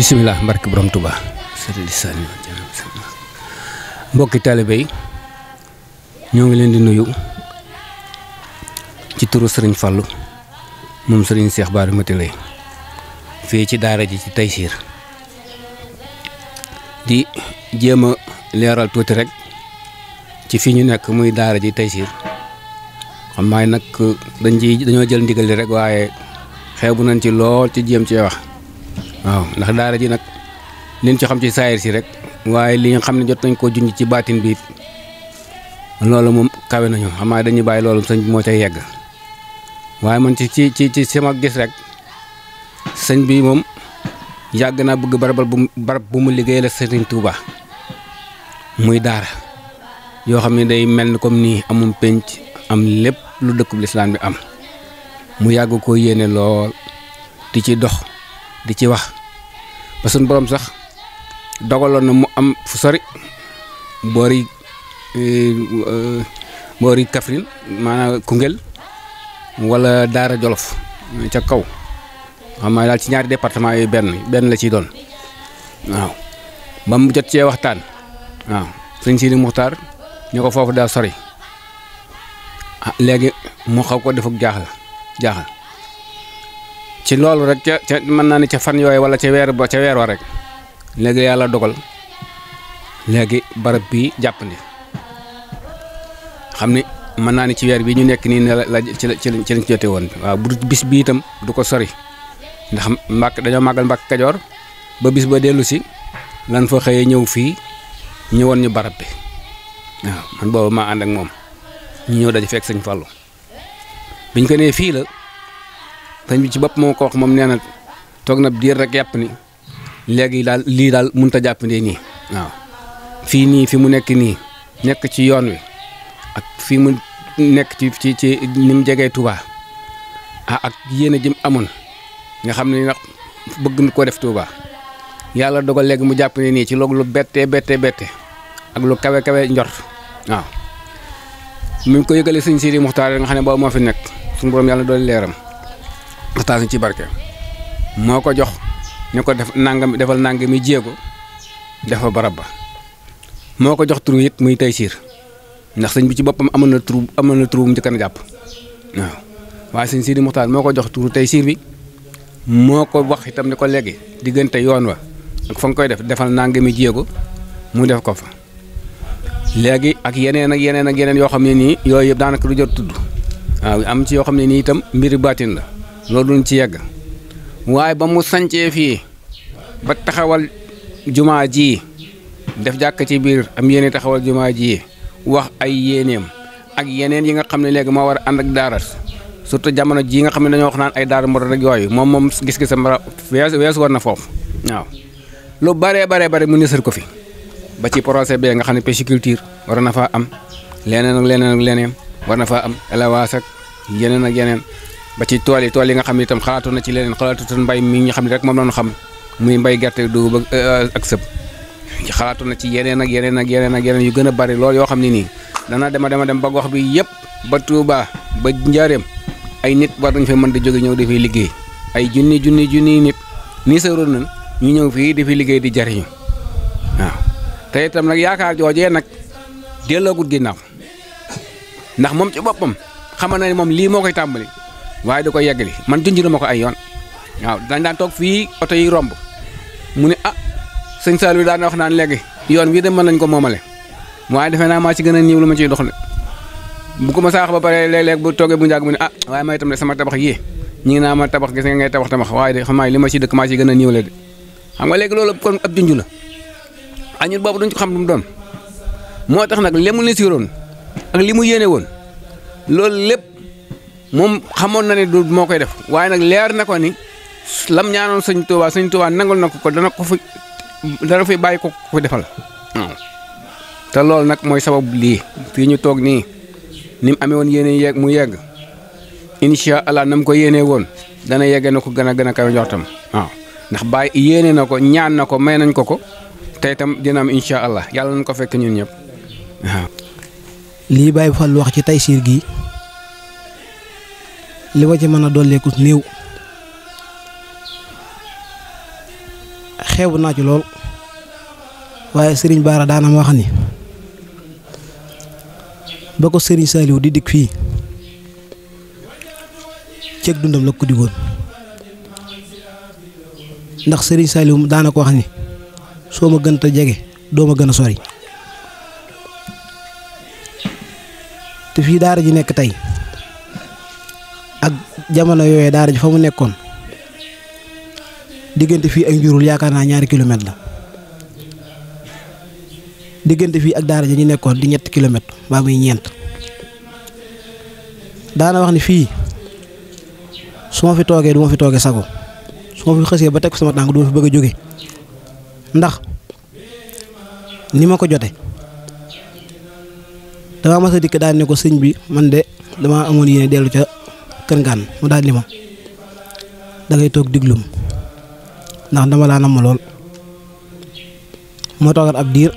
bisimilah barke borom Touba mbokki taalibe yi ñoo ngi leen di nuyu ci turu Serigne Fallou moom Serigne Cheikh Bara Matiley fii ci daara ji ci Taysiir di jéem a leeral tuuti rek ci fi ñu nekk muy daara ji Taysiir xam naa nag dañoo jël ndigal li rek waaye xeebu nañ ci lool ci jéem cee wax waaw ndax daara ji nag liñ ci xam ci saayir si rek waaye li nga xam ne jot nañ koo junj ci baatin bi loolu moom kawe nañu xam naa dañuy bàyyi loolu sëñ bi moo cay yegg waaye man ci sama gis rek sëñ bi moom yàgg naa bëgg barab bu mu liggéey la Sëriñ Tuuba muy daara yoo xam ne day mel ni comme nii amum penc am lépp lu dëkkub lislaam bi am mu yàgg koo yéene lool di ci dox di ci wax ba suñ borom sax dogaloon na mu am fu sori boori Kaffrine maanaam Koungheul wala Daara Jolof ca kaw xam naa daal ci ñaari département yooyu benn la ciy doon waaw ba mu jot cee waxtaan waaw sëñ Sidi Muxtaar ñu ko foofu daal sori léegi mu xaw ko defuk jaaxal ci loolu rek ca mën naa ne ca fan yooyu wala ca weer wa rek léegi yàlla dogal léegi barab bi jàppandi xam ni mën naa ne ci weer bi ñu nekk nii ne la ci lañ jote woon waaw bu bis bi itam du ko sori ndax dañoo màggal Mbàkke Kajoor ba bis ba dellu si lan fa xëyee ñëw fii ñëwoon ñu barab bi waaw man boobu maa ànd ak moom ñu ñëw daje fekk sëñ Fallou biñ ko nee fii la sëñ bi ci bopp moo ko wax moom nee na toog na diir rek yàpp ni léegi daal lii daal mënut a jàppandee nii waaw fii nii fi mu nekk nii nekk ci yoon wi ak fii mu nekk ci ni mu jegee Touba ak yéen a jëm amoon nga xam ne nag bëgg na ko def Touba yàlla dogal léegi mu jàpp ne nii ci loolu lu bette ak lu kawe njort waaw mu ngi ko yëgalee sëñ Sidi Muxtaar nga xam ne boobu moo fi nekk suñu borom yàlla doon leeram waxtaan ci barke moo ko jox ñu ko defal nangami jéego defa barab ba moo ko jox turu it muy Taysiir ndax sëñ bi ci boppam amoon na turu mu njëkk a jàpp waaw waaye sëñ Sidi Muxtaar moo ko jox turu Taysiir bi moo ko wax itam ni ko léegi diggante yoon wa ak fa nga koy defal nangami jéego mu def ko fa léegi ak yeneen yoo xam ne nii yooyu yëpp daanaka du jot tudd waaw am ci yoo xam ne nii itam mbiri baatin la loolu duñ ci yegg waaye ba mu sancee fii ba taxawal jumaa ji def jàkk ci biir am yéene taxawal jumaa ji wax ay yéeneem ak yeneen yi nga xam ne léegi moo war a ànd ak daara surtout jamono ji nga xam ne dañoo wax naan ay daara mor rek yooyu moom gis-gisam weesu war na foofu waaw lu bare mu nisar ko fi ba ci projet bi nga xam ne pisciculture war na faa am leneen war na faa am élevage ak yeneen ba ci tool yi nga xam ne itam xalaatu na ci leneen xalaatu mbay mi nga xam ne rek moom lañu xam muy mbay gerte dugub ak sëb xalaatu na ci yeneen yu gën a bari lool yoo xam ne nii dana dem ba gox bi yëpp ba Touba ba Njaareem ay nit war nañ fa mën di jóge ñëw di fi liggéey ay junni nit nii sa roon nañ ñu ñëw fii di fi liggéey di jariñu waaw te itam nag yaakaar joojee nag delloogut ginnaaw ndax moom ci boppam xam na ne moom lii moo koy tàmbali waaye da koy yeggali man junj na ma ko ay yoon waaw dañ daan toog fii oto yi romb mu ne sëñ Saliou daan wax naan léegi yoon bii de mën nañ ko moomale waaye defe naa maa ci gën a niiw lu ma ciy dox de bu ko ma saax ba pare léeg-léeg bu toogee bu njàgg mu ne waaye may itam de sama tabax yii ñi ngi naa ma tabax gis nga ngay tabax waaye de xam naa li ma ci dëkk maa ci gën a niiwle de xam nga léegi loolu kon ab junj la ñun boobu duñ ko xam lu mu doon moo tax nag li mu ne siiroon ak li mu yéene woon loolu lépp moom xamoon na ne du moo koy def waaye nag leer na ko ni lam ñaanoon sëñ Tuubaa nangul na ko dana fi bàyyi ko defal waaw te loolu nag mooy sabab lii fii ñu toog nii ni mu amee woon yéene mu yegg incha allah na mu ko yéenee woon dana yeggee na ko gën a kawe njortam waaw ndax bàyyi yéene na ko ñaan na ko may nañ ko te itam dina am incha allah yàlla nañ ko fekk ñun ñëpp waaw. lii Baye Fall wax ci Taysiir gi li ma ci mën a dolleeku néew xeebu naa ci lool waaye Serigne Bara daana ma wax ni ba ko Serigne Saliou di dikk fii ceeg dundam la ko digoon ndax Serigne Saliou daana ko wax ni soo ma gën a jege doo ma gën a sori te fii daara ji nekk tey ak jamono yooyee daara ji fa mu nekkoon diggante fii ak njurul yaakaar naa 2 kilomètres la diggante fii ak daara ji ñu nekkoon di 3 kilomètres mbaa muy 4 daana wax ni fii su ma fi toogee du ma fi toogee sago su ma fi xësee ba teg sama tànk du ma fi bëgg a jóge ndax ni ma ko jote damaa mas a dikk daal ne ko sëñ bi man de damaa amoon yéene dellu ca kër ngaan mu daal ni ma da ngay toog diglum ndax dama laa namm lool moo toogat ab diir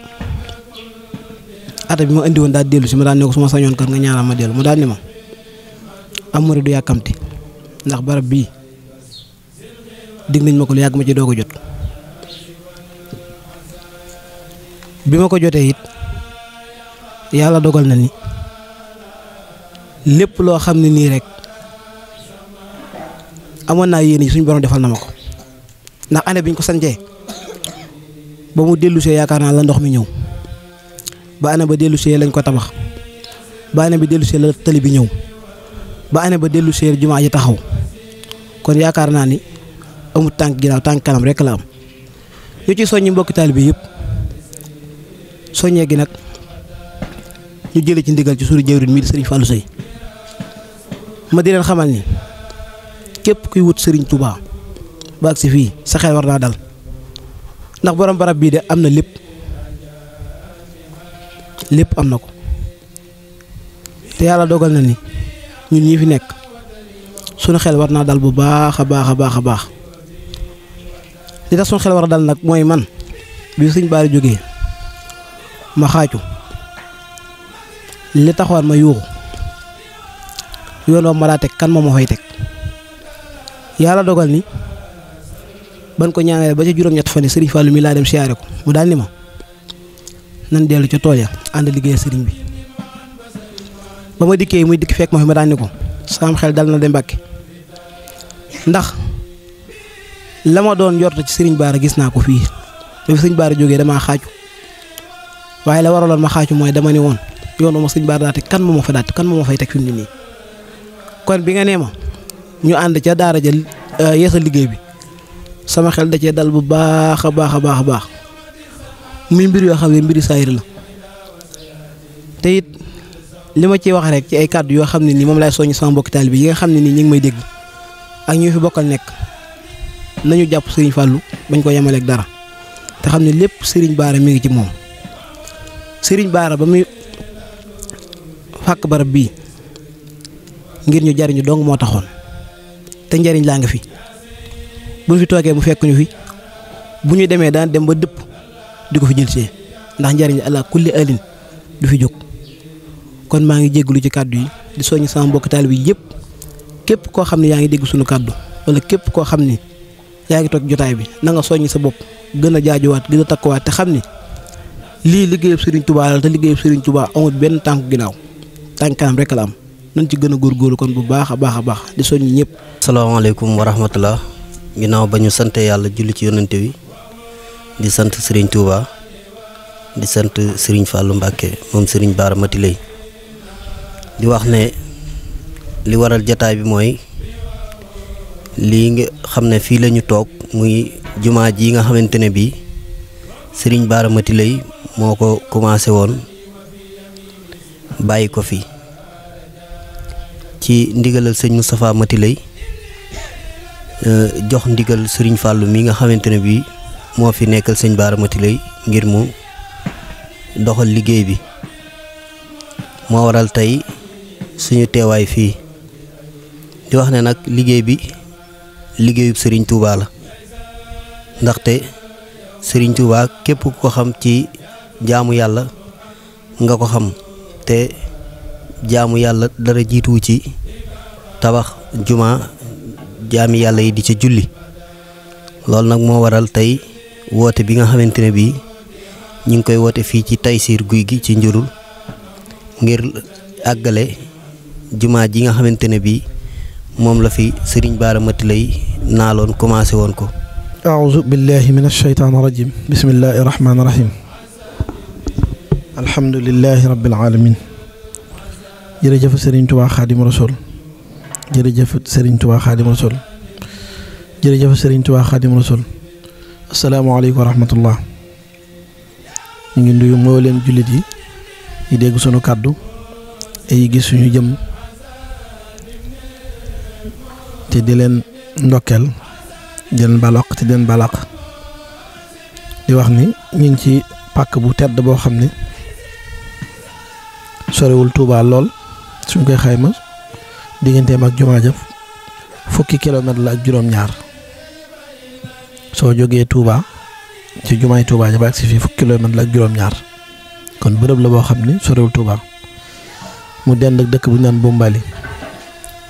ata bi ma indi woon daal dellu si ma daal ne ko su ma sañoon kër nga ñaanal ma dellu mu daal ni ma am murid du yàkkamti ndax barab bii dig nañ ma ko lu yàgg ma ci doog a jot bi ma ko jotee it yàlla dogal na ni lépp loo xam ne nii rek amoon naa yéene suñu borom defal na ma ko ndax année biñ ko sancee ba mu dellusee yaakaar naa la ndox mi ñëw ba année ba dellusee lañ ko tabax ba année bi dellusee la tali bi ñëw ba année ba dellusee jumaa ji taxaw kon yaakaar naa ni amul tànk ginnaaw tànk kanam rek la am ñu ci soññi mbokki taalibe bi yëpp soññee gi nag ñu jëlee ci ndigal ci suñu jëwriñ mi di Serigne Fallou Seye ma di leen xamal ni képp kuy wut Serigne Touba ba agsi fii sa xel war naa dal ndax borom barab bii de am na lépp am na ko te yàlla dogal na ni ñun ñi fi nekk sunu xel war naa dal bu baax a baax a baax a baax li tax sunu xel war a dal nag mooy man bi Serigne Bara jógee ma xaaju li taxoon ma yuuxu yoon wa ma daa teg kan moom ma fay teg yàlla dogal ni ban ko ñaanale ba ca juróom-ñett fan Serigne Fallou mi laa dem siyaare ko mu daal ni ma nan dellu ca tool ya ànd liggéey Serigne bi ba ma dikkee muy dikk fekk ma fi ma daal ni ko sama xel dal na de Mbàkke ndax la ma doon njort ci Serigne Bara gis naa ko fii ba fi Serigne Bara jógee damaa xaaju waaye la waraloon ma xaaju mooy dama ni woon yoon ma Serigne Bara daate kan moo ma fa daate kan moo ma fay teg fi mu ne nii kon bi nga nee ma ñu ànd ca daara ja yeesal liggéey bi sama xel da cee dal bu baax a baax a baax a baax muy mbir yoo xam ne mbiri saayir la te it li ma ciy wax rek ci ay kàddu yoo xam ne nii moom laay soññ sama mbokki taalibe yi nga xam ne nii ñu ngi may dégg ak ñu fi bokkal nekk nañu jàpp Serigne Fallou bañ ko yemaleeg dara te xam ne lépp Serigne Bara mi ngi ci moom Serigne Bara ba muy fàkk barab bii ngir ñu jariñu dong moo taxoon te njariñ laa nga fi bu fi toogee mu fekk ñu fi bu ñu demee daan dem ba dëpp di ko fi jël see ndax njariñ ala kulli alin du fi jóg kon maa ngi jégalu ci kàddu yi di soññ sama mbokk taalibe yi yëpp képp koo xam ne yaa ngi dégg suñu kàddu wala képp koo xam ne yaa ngi toog jotaay bi na nga soññ sa bopp gën a jaajuwaat gën a takkuwaat te xam ne lii liggéeyub Serigne Touba la te liggéeyub Serigne Touba amul benn tànk ginnaaw tànk kanam rek la am nañ ci gën a góorgóorlu kon bu baax a baax a baax di soññ ñëpp. asalaamaaleykum wa rahmatulah ginnaaw ba ñu sante yàlla julli ci yonante wi di sant Serigne Touba di sant Serigne Fallou Mbacké moom Serigne Bara Mati Lay di wax ne li waral jataay bi mooy lii nga xam ne fii la ñu toog muy jumaa ji nga xamante ne bii Serigne Bara Mati Lay moo ko commencé woon bàyyi ko fi ci ndigalal sëñ Moustapha Mati Lay jox ndigal Serigne Fallou mi nga xamante ne bii moo fi nekkal sëñ Bara Mati Lay ngir mu doxal liggéey bi moo waral tey suñu teewaay fii di wax ne nag liggéey bi liggéeyub Serigne Touba la ndaxte Serigne Touba képp ku ko xam ci jaamu yàlla nga ko xam te jaamu yàlla dara jiituwu ci tabax juma jaami yàlla yi di ca julli loolu nag moo waral tey woote bi nga xamante ne bii ñu ngi koy woote fii ci Taysiir Guy gi ci Njurul ngir àggale jumaa ji nga xamante ne bii moom la fi Serigne Bara Matiley naaloon commencé woon ko. أعوذ بالله من الشيطان الرجيم بسم الله الرحمن الرحيم الحمد لله رب العالمين jërëjëf Serigne Touba Khadim Rasoul jërëjëf Serigne Touba Khadim Rasoul jërëjëf Serigne Touba Khadim Rasoul asalaamaaleykum wa rahmatullah ñu ngi nuyu mbooleem jullit yi dégg sunu kàddu yi gis suñu jëm te di leen ndokkeel di leen balaq te di leen balaq di wax ni ñu ngi ci pàkk bu tedd boo xam ne sorewul Touba lool suñ koy xayma digganteem ak jumaa ja fukki kilomètre la ak juróom-ñaar soo jógee Touba ci jumaay Touba ja ba ak si fii fukki kilomètre la ak juróom-ñaar kon bërëb la boo xam ne sorewul Touba mu dend ak dëkk bu ñu naan Bombali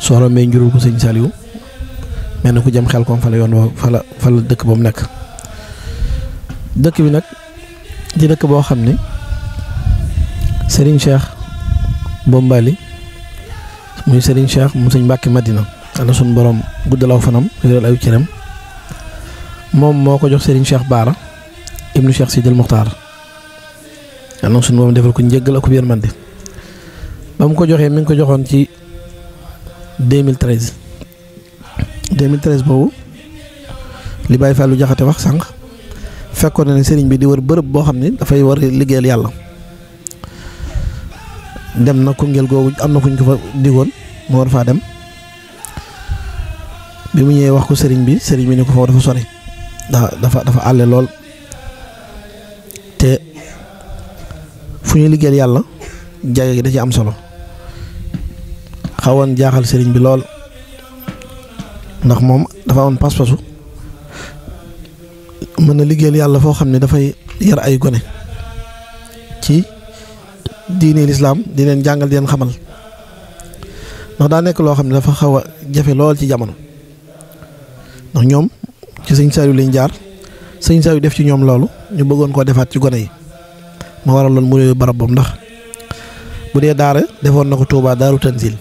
soo rombee Njurul ko sëñ Saliou mel na ku jëm xel kom fa la yoon woo fa la dëkk ba mu nekk dëkk bi nag di dëkk boo xam ne Serigne Cheikh Bombali muy Serigne Cheikh mu sëñ Mbàkke Madina ana suñ borom guddalaw fanam wéral ayu cëram moom moo ko jox Serigne Cheikh Bara ibnu Cheikh Sidil Muxtaar ana suñ borom defal ko njëggal ak yërmande ba mu ko joxee mi ngi ko joxoon ci 2013 boobu li Baye Fallou Jaxate wax sànq fekkoon na ne sëriñ bi di wër bërëb boo xam ne dafay war liggéeyal yàlla dem na Koungheul googu am na fuñ ko fa digoon mu war faa dem bi mu ñëwee wax ko sëriñ bi ne ko foofu dafa sori dafa àlle lool te fu ñu liggéeyal yàlla jage gi da ci am solo xawoon jaaxal sëriñ bi lool ndax moom dafa amoon pas-pasu mën na liggéeyal yàlla foo xam ne dafay yar ay gone ci diine lislaam di leen jàngal di leen xamal ndax daa nekk loo xam ne dafa xaw a jafe lool ci jamono ndax ñoom ci sëñ Saliou lañ jaar sëñ Saliou def ci ñoom loolu ñu bëggoon koo defaat ci gone yi ma waral loolu mu réew barab boobu ndax bu dee daara defoon na ko Touba Daaru Tanzil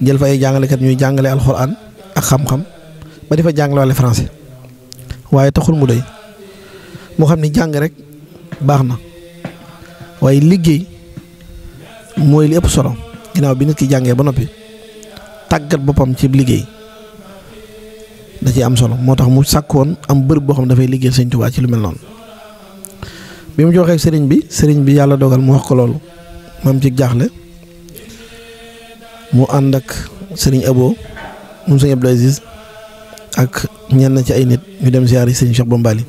jël fa ay jàngalekat ñuy jàngale alxuraan ak xam-xam ba di fa jàngale wàlle français waaye taxul mu doy moo xam ni jàng rek baax na waaye liggéey mooy li ëpp solo ginnaaw bi nit ki jàngee ba noppi tàggat boppam ci liggéey da ci am solo moo tax mu sàkkoon am bërëb boo xam ne dafay liggéeyal sëñ Touba ci lu mel noonu bi mu joxee sëriñ bi yàlla dogal mu wax ko loolu moom ci jaaxle mu ànd ak sëriñ Abo moom sëñ Abdou Aziz ak ñenn ci ay nit ñu dem ziyaari sëñ Cheikh Bombali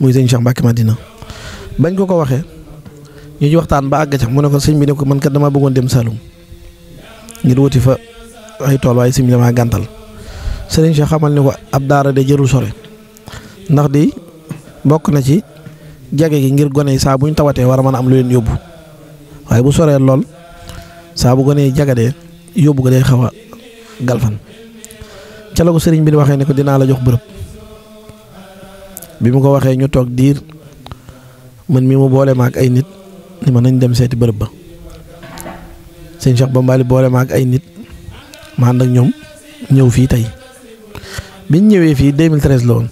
muy sëñ Cheikh Mbacke Madina bañ ko waxee ñu ci waxtaan ba àgg ca mu ne ko sëñ bi ne ko man kat dama bëggoon dem Saloum ngir wuti fa ay tool waaye sëñ bi damaa gàntal sëriñ Cheikh xamal ne ko ab daara de jërul sore ndax di bokk na ci jage gi ngir gone yi saa bu ñu tawatee war a mën a am lu leen yóbbu waaye bu soree lool saa bu gone yi jagadee yóbbu ko day xaw a galfan ca la ko sëriñ bi di waxee ne ko dinaa la jox bërëb bi mu ko waxee ñu toog diir man mi mu boole ma ak ay nit ni ma nañ dem seeti bërëb ba sëñ Cheikh Bombali boole ma ak ay nit ma ànd ak ñoom ñëw fii tey biñ ñëwee fii 2013 la woon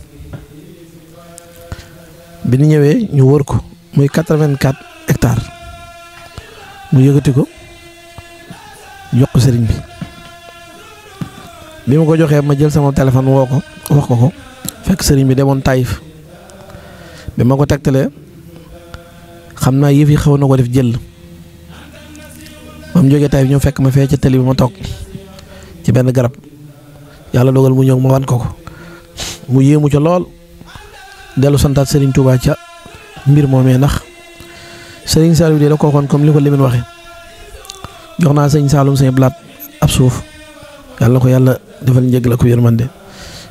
bi ñu ñëwee ñu wër ko muy 84 hectares mu yëkkati ko jox ko sëriñ bi ma ko joxee ma jël sama téléphone woo ko wax ko fekk sëriñ bi demoon Taïf bi ma ko tegtalee xam naa yëf yi xaw na ko def jël ba mu jógee Taïf ñëw fekk ma fee ca tëli bi ma toog ci benn garab yàlla dogal mu ñëw ma wan ko mu yéemu ca lool dellu santaat Serigne Touba ca mbir moomee ndax Serigne Saliou de la ko waxoon comme li ko Lamine waxee jox naa sëñ Saloum sëñ Blaat ab suuf yàlla ko yàlla defal njëggal ak yërmande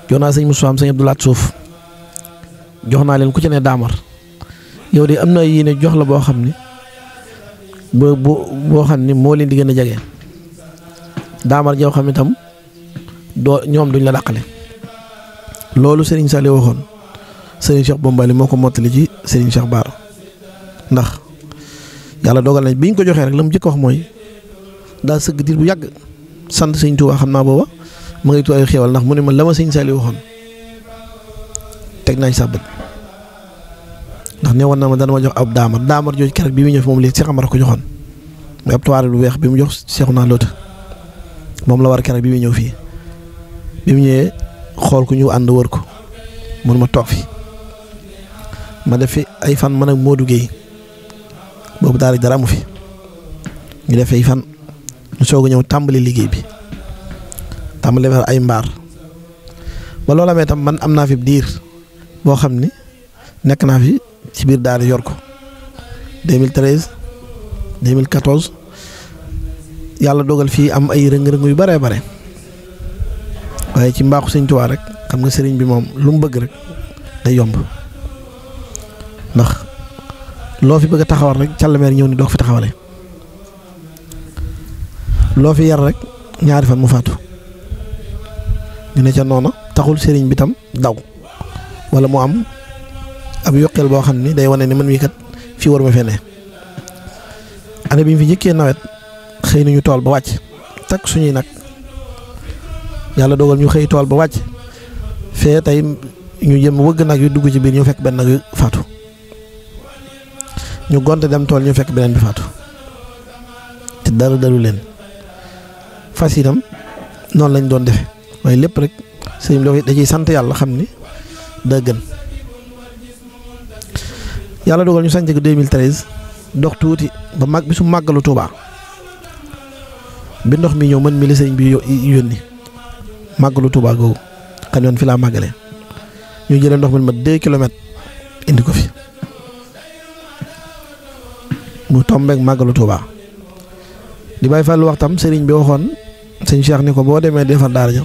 jox naa sëñ Moussa sëñ Abdou Laat suuf jox naa leen ku ci ne daamar yow de am na yéene jox la boo xam ni boo xam ni moo leen di gën a jege daamar joo xam ne tam doo ñoom duñ la dàqale loolu Serigne Saliou waxoon Serigne Cheikh Bombali moo ko mottali ci Serigne Cheikh Bara ndax yàlla dogal nañ bi ñu ko joxee rek la mu njëkk wax mooy daa sëgg diir bu yàgg sant sëñ Tuubaa xam naa booba ma ngay tudd ay xéewal ndax mu ne ma la ma sëñ Saliou waxoon teg naa ci sa bët ndax ne woon na ma dana ma jox ab daamar jooju keroog bi mu ñëw fi moom léegi Cheikh Amar ko joxoon muy ab tuwaare lu weex bi mu jox Cheikh naa loota moom la war keroog bi mu ñëw fii bi mu ñëwee xool ko ñu ànd wër ko mun ma toog fi ma def fi ay fan man ak Modou Guèye boobu daal dara amu fi ñu def ay fan ñu soog a ñëw tàmbali liggéey bi tàmbali defar ay mbaar ba loolu amee tam man am naa fi diir boo xam ni nekk naa fi ci biir daara yor ko 2013 2014 yàlla dogal fii am ay rëng-rëng yu bare bare waaye ci mbaaxu Sëñ Tuubaa rek xam nga sëriñ bi moom lu mu bëgg rek day yomb ndax loo fi bëgg a taxawal rek càllameer ñëw ni doog fi taxawale loo fi yar rek ñaari fan mu faatu ñu ne ca noona taxul sëriñ bi tam daw wala mu am ab yokkeel boo xam ni day wane ni man mii kat fii war ma fee ne année bi ñu fi njëkkee nawet xëy nañu tool ba wàcc takk suñuy nag yàlla dogal ñu xëy tool ba wàcc fee tey ñu jëm wëgg nag yu dugg ci biir ñu fekk benn nag yu faatu ñu gonte dem tool ñu fekk beneen bi faatu te dara dalu leen fas itam noonu lañ doon defe waaye lépp rek sëriñ bi da ciy sant yàlla xam ni daa gën yàlla dogal ñu sànc ko 2013 dox tuuti ba mag bi su màggalu Tuubaa bi ndox mi ñëw mën mi la sëriñ bi yónni màggalu Tuubaa googu xam yoon fi laa màggalee ñu jëlee ndox mi ma 2 kilomètres indi ko fi mu tombeek màggalu Tuubaa di bàyyi fàllu waxtam sëriñ bi waxoon sëñ Cheikh ni ko boo demee defar daara ja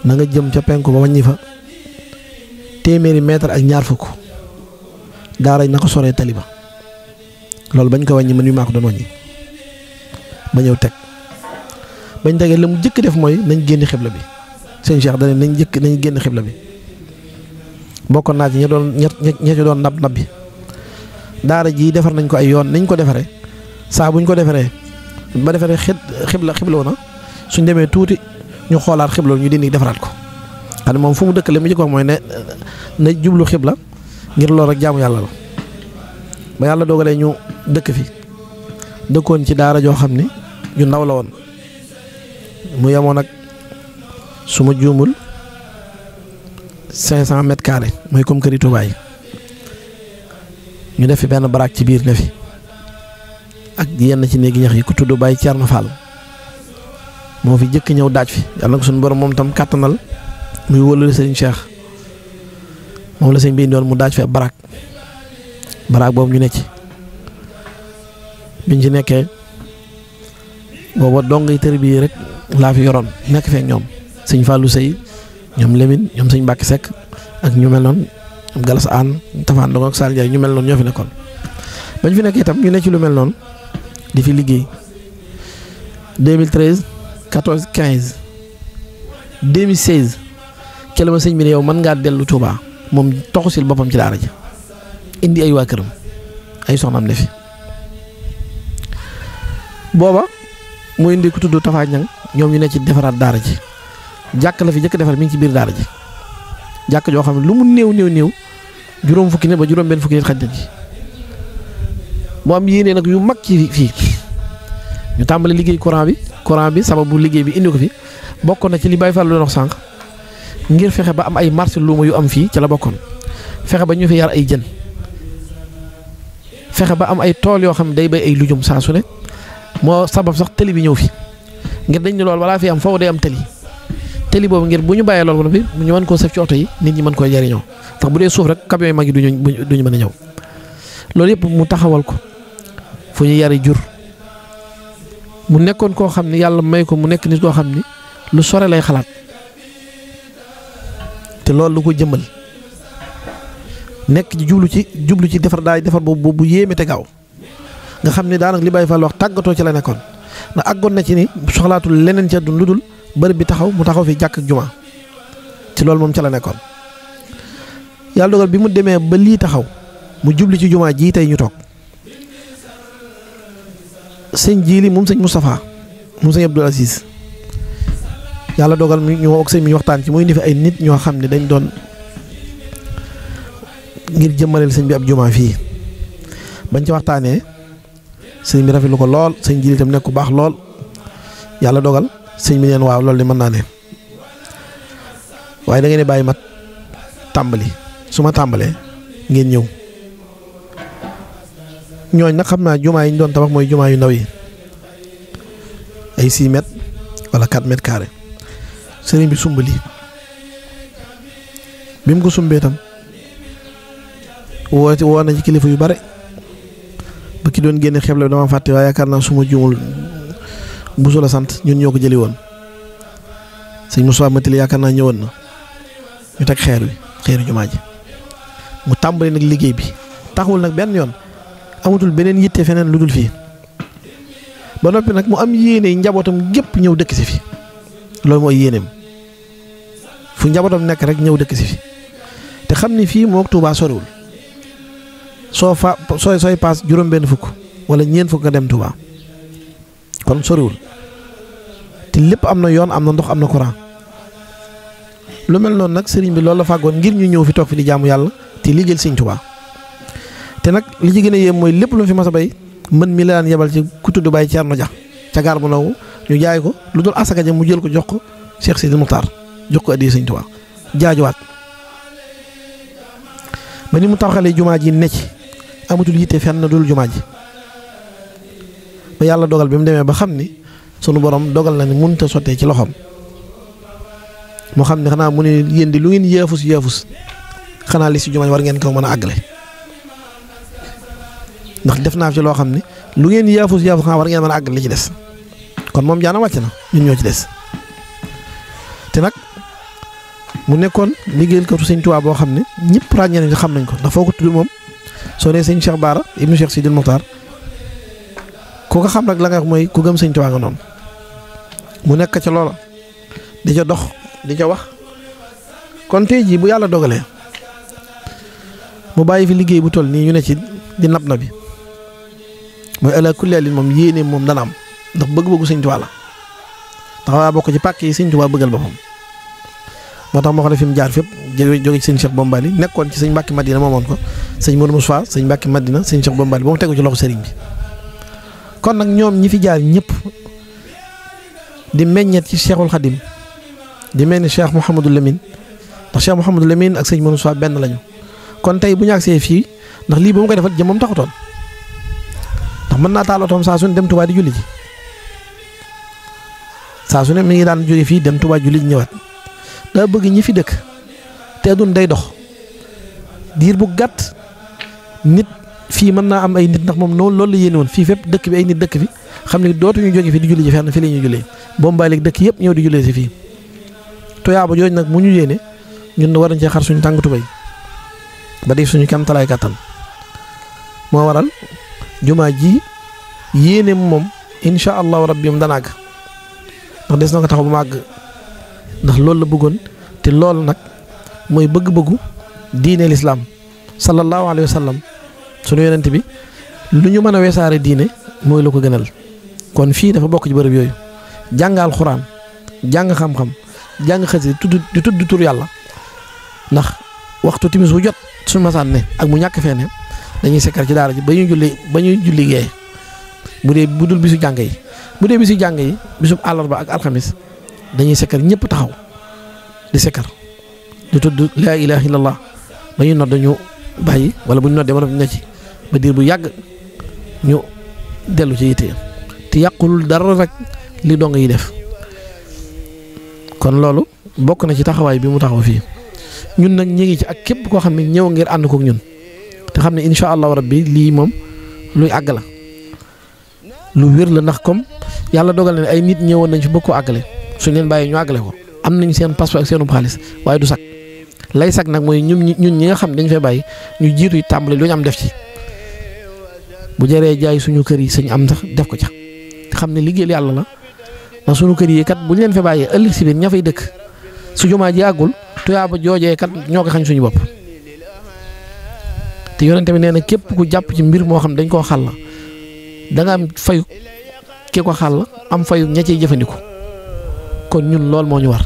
na nga jëm ca penku ba wàññi fa téeméeri mètre ak ñaar fukk daara na ko soree taliba loolu bañ ko wàññi man yu maa ko doon wàññi ba ñëw teg bañ tegee la mu jëkk def mooy nañ génn xibla bi sëñ Cheikh dane nañ génn xibla bi bokkoon naa ci ña ci doon nab bi daara ji defar nañ ko ay yoon nañ ko defaree saa buñ ko defaree ba defaree xibla na suñ demee tuuti ñu xoolaat xibla ñu dindi defaraat ko xam ne moom fu mu dëkk la mu jëkk wax mooy ne na jublu xibla ngir loolu rek jaamu yàlla la ba yàlla dogalee ñu dëkk fi dëkkoon ci daara joo xam ni ñu ndaw la woon mu yemoon ak su ma juumul 500 mètres carrés mooy comme këri Tuubaa yi ñu def fi benn baraak ci biir ne fi ak yenn ci néegi ñax yi ku tudd Baye Thierno Fall moo fi jëkk ñëw daaj fi yàlla na ko suñu borom moom tam kàttanal muy wóllale sëriñ Cheikh moom la sëñ bi doon mu daaj fi ab baraak boobu ñu ne ci biñ ci nekkee booba dong yi tër bii rek laa fi yoroon nekk feek ñoom sëñ Fallou Sey ñoom Lemine ñoom sëñ Mbacke Seck ak ñu mel noonu Galas Aan Tafaan Ndong ak Sall Ndiaye ñu mel noonu ñoo fi nekkoon bañ fi nekk itam ñu ne ci lu mel noonu di fi liggéey 2013 14 15 2016 ci la ma sëñ bi ne yow mën ngaa dellu Touba moom toxusil boppam ci daara ji indi ay waa këram ay soxnaam ne fi booba mu indi ku tudd Tafa Ñang ñoom ñu ne ci defaraat daara ji jàkk la fi jëkk defar mi ngi ci biir daara ji jàkk joo xam ne lu mu néew juróom fukki nit ba juróom benn fukki nit xaj na ci mu am yéene nag yu mag ci fii ñu tàmbali liggéey courant bi sababu liggéey bi indi ko fi bokkoon na ci li Baye Fall doon wax sànq ngir fexe ba am ay marché luuma yu am fii ci la bokkoon fexe ba ñu fi yar ay jën fexe ba am ay tool yoo xam ne day bay ay lujum saa su ne moo sabab sax tëli bi ñëw fi ngir dañ ne loolu balaa fi am foofu day am tëli boobu ngir bu ñu bàyyee loolu bi ñu mën koo sëf ci oto yi nit ñi mën koy jariñoo ndax bu dee suuf rek camion yu mag yi duñu mën a ñëw loolu yëpp mu taxawal ko fu ñu yari jur mu nekkoon koo xam ne yàlla may ko mu nekk nit koo xam ni lu sore lay xalaat te loolu lu ko jëmmal nekk jublu ci defar daay defar boobu bu yéeme te gaaw nga xam ne daanaka li Baye Fall wax tàggatoo ci la nekkoon ndax àggoon na ci ni soxlaatul leneen ca du lu dul bërëb bi taxaw mu taxaw fi jàkk ak juma ci loolu moom ca la nekkoon yàlla dogal bi mu demee ba lii taxaw mu jubli ci jumaa ji tey ñu toog sëñ Jiili moom sëñ Moustapha moom sëñ Abdul Aziz yàlla dogal mi ñu ak sëñ mi ñu waxtaan ci muy indi fi ay nit ñoo xam ne dañ doon ngir jëmmaleel sëñ bi ab jumaa fii bañ ci waxtaanee sëñ bi rafetlu ko lool sëñ Jiili itam nekk ku baax lool yàlla dogal sëñ bi neen waaw loolu de mën naa ne waaye da ngeen di bàyyi mat tàmbali su ma tàmbalee ngeen ñëw ñooñ nag xam naa jumaa yi ñu doon tabax mooy jumaa yu ndaw yi ay 6 mètres wala 4 mètres carrés sëriñ bi sumb lii bi mu ko sumbee tam woo na ci kilifa yu bare ba ki doon génne xeble dama fàtte waaye yaakaar naa suma juumul Buso la sant ñun ñoo ko jëli woon sëñ Moussa Matili yaakaar naa ñëwoon na ñu teg xeeru jumaa ji mu tàmbali nag liggéey bi taxawul nag benn yoon amatul beneen yitte feneen lu dul fii ba noppi nag mu am yéene njabootam gépp ñëw dëkk si fi loolu mooy yéeneem fu njabootam nekk rek ñëw dëkk si fi te xam ni fii mook Touba soriwul sooy paas juróom-benn fukk wala ñeent fukk nga dem Touba kon soriwul te lépp am na yoon am na ndox am na courant lu mel noonu nag sëriñ bi loolu la fàggoon ngir ñu ñëw fi toog fi di jaamu yàlla te liggéeyal sëñ Touba te nag li ci gën a yéem mooy lépp lu fi mas a bay mën mi la daan yebal ci ku tudd Baye Thierno Dia ca gaar bu ndaw ñu jaay ko lu dul asaka ja mu jël ko jox ko Cheikh Sidi Moukhtar jox ko addi sëñ Touba jaajuwaat ba ni mu taxalee jumaa ji ne ci amatul yitte fenn dul jumaa ji ba yàlla dogal bi mu demee ba xam ni sunu borom dogal na ni mënut a sottee ci loxoom moo xam ne xanaa mu ne yéen di lu ngeen yaafus xanaa li si jumaa ji war ngeen ko mën a àggale ndax def naa ci loo xam ne lu ngeen yaafus xanaa war ngeen mën a àggale li ci des kon moom jaana wàcc na ñun ñoo ci des te nag mu nekkoon liggéeyal katu sëñ Tuubaa boo xam ne ñëpp ràññee nañ xam nañ ko ndax foo ko tudd moom soo nee sëñ Cheikh Baara ibnu Cheikh Sidil Mokhtar ku ko xam rek la nga wax mooy ku gëm sëñ Tuubaa nga noonu mu nekk ca loola di ca dox di ca wax kon tey jii bu yàlla dogalee mu bàyyi fi liggéey bu toll nii ñu ne ci di nab na bi mooy ala kulli alin moom yéene moom dana am ndax bëgg-bëggu sëñ Tuubaa la ndax waa bokk ci pàkk yi sëñ Tuubaa bëggal boppam moo tax moo xam ne fi mu jaar fépp jóge ci sëñ Cheikh Bombali nekkoon ci sëñ Mbàkke Madina moomoon ko sëñ Modou Moussa sëñ Mbàkke Madina sëñ Cheikh Bombali ba mu tegu ci loxo sëriñ bi kon nag ñoom ñi fi jaar ñëpp di meññet ci Cheikhul Khadim di mel ni Cheikh Mouhamadou Lamine ndax Cheikh Mouhamadou Lamine ak sëñ Modou Moussa benn lañu kon tey bu ñu agsee fii ndax lii ba mu koy defal jëmmam taxutoon ndax mën naa taal otoom saa su ne dem Touba di julli ji saa su ne mi ngi daan jóge fii dem Touba julli ji ñëwaat daa bëgg ñi fi dëkk te aduna day dox diir bu gàtt nit fii mën naa am ay nit ndax moom noonu loolu la yéene woon fii fépp dëkk bi ay nit dëkk fi xam ne dootuñu jóge fi di julli ji fenn fii la ñuy jullee Bombay léegi dëkk yëpp ñëw di jullee si fii toyaaba jooju nag mu ñu yéene ñun war nañ cee xar suñu tàng tubay ba def suñu kam talaay kàttan moo waral jumaa ji yéene moom insha allahu rabbi moom dana àgg ndax des na ko taxaw bu ma àgg ndax loolu la bëggoon te loolu nag mooy bëgg-bëggu diine lislaam sallallahu alayhi wa sallam sunu yonent bi lu ñu mën a weesaare diine mooy la ko gënal kon fii dafa bokk ci bërëb yooyu jàngal xuraan jàng xam-xam jàng xasida di tudd tur yàlla ndax waxtu timis bu jot suñu masaan ne ak mu ñàkk fee ne dañuy sekkar ci daara ji ba ñuy julli gee bu dul bisu jàng yi bu dee bisu jàng yi bisu àllarba ak alxamis dañuy sekkar ñëpp taxaw di sekkar di tudd laa ilaha illallah ba ñuy nodd ñu bàyyi wala bu ñu noddee ba ne ci ba diir bu yàgg ñu dellu ci yitte te yàqul dara rek li dong yi def kon loolu bokk na ci taxawaay bi mu taxaw fii ñun nag ñi ngi ci ak képp koo xam ne ñëw ngir ànd kook ñun te xam ne incha allahu rabbi lii moom luy àgg la lu wér la ndax comme yàlla dogal na ne ay nit ñëwoon nañ fi bëgg ko àggale suñ leen bàyyi ñu àggale ko am nañ seen passeport ak seenu xaalis waaye du sag lay sag nag mooy ñun ñi nga xam ne dañ fay bàyyi ñu jiitu yi tàmbali lu ñu am def ci bu jëree jaay suñu kër yi sañ am sax def ko ca te xam ne liggéeyal yàlla la ndax suñu kër yi kat bu ñu leen fa bàyyee ëllëg si biir ña fay dëkk su jumaa ji àggul tuyaaba joojee kat ñoo ko xañ suñu bopp te yonente bi nee na képp ku jàpp ci mbir moo xam dañ koo xàll da nga am fayu ki ko xàll am fayu ña ciy jëfandiku kon ñun lool moo ñu war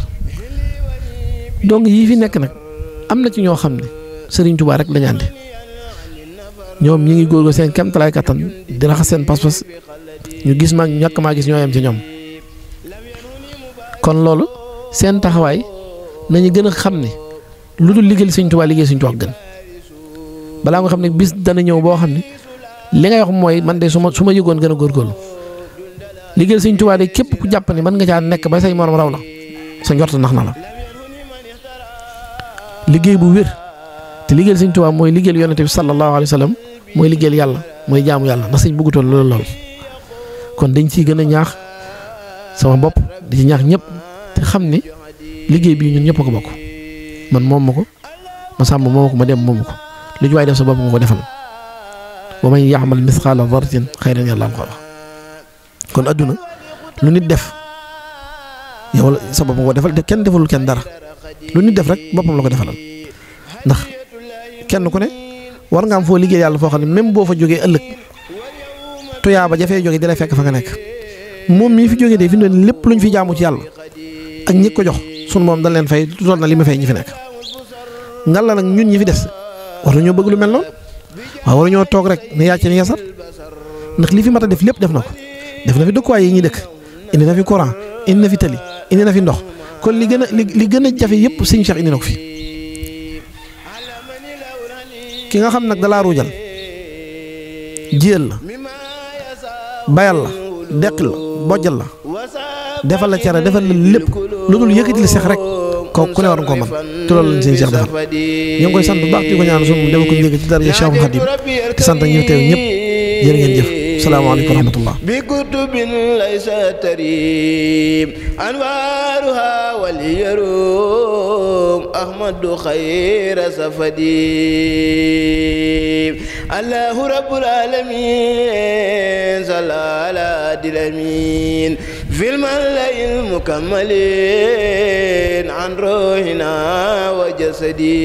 donc yii fi nekk nag am na ci ñoo xam ne Serigne Touba rek lañu àndi ñoom ñi ngi góorgóorlu seen kéemtalaay kattan di raxas seen pas-pas ñu gis ma ñàkk maa gis ñoo yem ci ñoom kon loolu seen taxawaay nañu gën a xam ne lu dul liggéey Serigne Touba liggéey Serigne Touba gën balaa nga xam ne bis dana ñëw boo xam ne li ngay wax mooy man de su ma yëgoon gën a góorgóorlu liggéey Serigne Touba de képp ku jàpp ne mën nga caa nekk ba say morom raw la sa njort nax na la liggéey bu wér te liggéeyal Sëñ Tuubaa mooy liggéeyal yonent bi sallallahu alayhi wa sallam mooy liggéeyal yàlla mooy jaamu yàlla ndax sëñ bëggutoon lool kon dañ ciy gën a ñaax sama bopp di ci ñaax ñëpp te xam ni liggéey bii ñun ñëpp a ko bokk man moom ma ko ma sàmm moom ko ma dem moomu ko lu ñu waay def sa bopp nga ko defal wa man yaxmal misqaala darratin xayran yàlla am ko wax kon adduna lu nit def yow la sa bopp nga ko defal te kenn defalul kenn dara lu nit def rek boppam la ko defalal ndax kenn ku ne war nga am foo liggéey yàlla foo xam ne même boo fa jógee ëllëg tuyaa ba jafee jógee di lay fekk fa nga nekk moom mii fi jógee de fi mu ne lépp luñ fi jaamu ci yàlla ak ñi ko jox sunu moom dañ leen fay toll na li ma fay ñi fi nekk ngal la nag ñun ñi fi des war nañoo bëgg lu mel noonu waaw war nañoo toog rek ne yàcc ni yasar ndax li fi mat a def lépp def na ko def na fi dëkkuwaay yi ñuy dëkk indi na fi courant indi na fi tali indi na fi ndox kon li gën a jafe yëpp sëñ Cheikh indi na ko fi ki nga xam nag dalaa ruujal jiyal la bayal la deqil la bojjal la defal la cere defal la lépp lu dul yëkkati li seex rek kooku ku ne war nga koo mën te loolu lañ sëñ Cheikh defal ñoo ngi koy sant bu baax di ko ñaan sunu defal ko njëkk ci daraja Cheikhul Khadim di sant ñu teew ñëpp jërë ngeen jëf salaamaaleykum wa rahmatullah bi kutubin laysa tarim anwaruha wal yarum ahmadu khayra safadi allahu rabbul alamin salala dilamin fil malayil mukammalin an ruhina wa jasadi